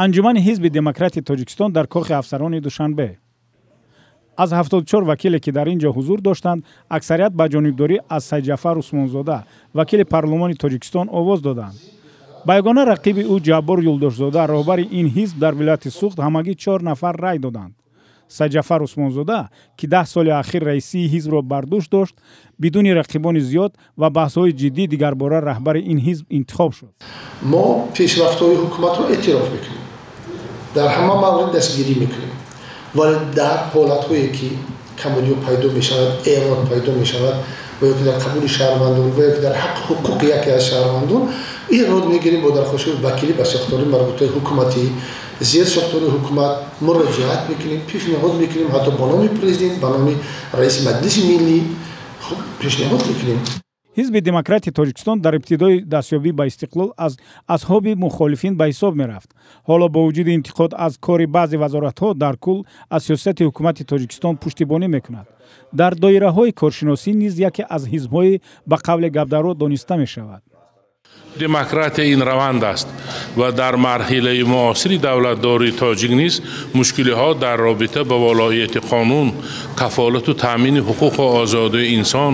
Анҷумани ҳизби демократи Тоҷикистон дар Кохи афсарони Душанбе. Аз 74 вакиле, ки дар ин ҷо ҳузур доштанд, аксарият ба ҷонибдорӣ аз Сайдҷафар Усмонзода, вакили парлумони Тоҷикистон, овоз доданд. Ба ягона рақиби ӯ, Ҷаббор Юлдошзода, роҳбари ин ҳизб дар вилояти Суғд, ҳамагӣ 4 нафар рай доданд. Сайдҷафар Усмонзода, ки 10 соли ахир раисии ҳизбро бар дӯш дошт, бидуни рақибони зиёд ва баҳсҳои ҷиддӣ дигарбора раҳбари ин ҳизб интихоб шуд. Мо пешрафтҳои ҳукуматро эътироф мекунем, дар ҳама маврид дастгирӣ мекунем, вале дар ҳолатҳое ки камбудиҳо пайдо мешавад, эрод пайдо мешавад ва ё ки дар қабули шаҳрвандон ва ё ки дар ҳаққу ҳуқуқи яке аз шаҳрвандон эрод мегирем, бо дархостҳои вакилӣ ба сохтори марбутаи ҳукуматӣ, зер сохтори ҳукумат муроҷиат мекунем, пешниҳод мекунем, ҳатто ба номи президент, ба номи раиси Маҷлиси миллӣ пешниҳод мекунем. Ҳизби демократи Тоҷикистон дар ибтидои дастёбӣ ба истиқлол аз асҳоби мухолифин ба ҳисоб мерафт. Ҳоло бо вуҷуди интиқод аз кори баъзе вазоратҳо, дар кул аз сиёсати ҳукумати Тоҷикистон пуштибонӣ мекунад. Дар доираҳои коршиносӣ низ яке аз ҳизбҳои ба қавле гапдаро дониста мешавад. Демократия ин раванд аст ва дар марҳилаи муосири давлатдории тоҷик низ мушкилиҳо дар робита ба волоияти қонун, кафолату таъмини ҳуқуқу озодии инсон,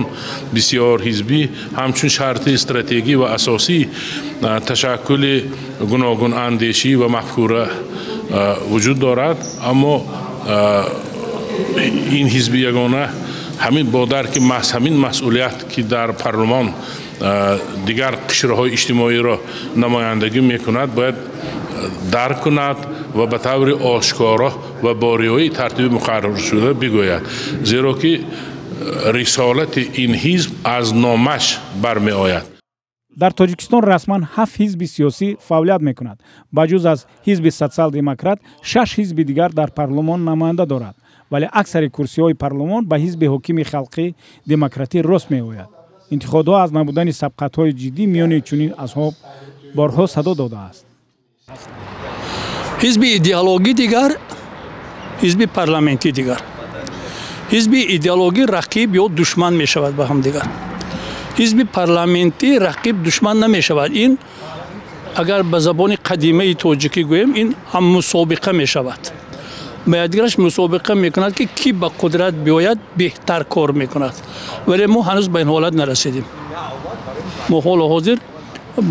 бисёрҳизбӣ ҳамчун шарти стратегӣ ва асосии ташаккули гуногунандешӣ ва мафкура вуҷуд дорад. Аммо ин ҳизби ягона ҳамин бо дарки ҳамин масъулият, ки дар парлумон дигар қишрҳои иҷтимоиро намояндагӣ мекунад, бояд дарк кунад ва ба таври ошкоро ва бо риояи тартиби муқарраршуда бигӯяд, зеро ки рисолати ин ҳизб аз номаш бармеояд. Дар Тоҷикистон расман ҳафт ҳизби сиёсӣ фаъолият мекунад. Ба ҷуз аз ҳизби Социал-демократ, шаш ҳизби дигар дар парлумон намоянда дорад, вале аксари курсиҳои парлумон ба ҳизби ҳокими Халқи демократӣ рост меояд. Интиқодҳо аз набудани сабқатҳои ҷиддӣ миёни чунин асҳоб борҳо садо додааст. Ҳизби идеологӣ дигар, ҳизби парламентӣ дигар. Ҳизби идеологӣ рақиб ё душман мешавад ба ҳамдигар, ҳизби парламентӣ рақиб, душман намешавад. Ин агар ба забони қадимаи тоҷикӣ гӯем, ин ҳам мусобиқа мешавад, ба якдигараш мусобиқа мекунад, ки кӣ ба қудрат биёяд, беҳтар кор мекунад. Вале мо ҳанӯз ба ин ҳолат нарасидем, мо ҳоло ҳозир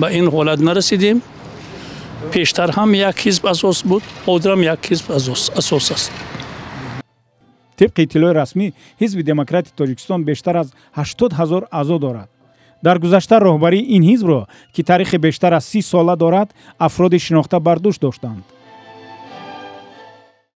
ба ин ҳолат нарасидем. Пештар ҳам як ҳизб асос буд, ҳозирам як ҳизб асос аст. Тибқи иттилои расмӣ, Ҳизби демократи Тоҷикистон бештар аз 80 000 аъзо дорад. Дар гузашта роҳбарии ин ҳизбро, ки таърихи бештар аз 30 сола дорад, афроди шинохта бар дӯш доштанд.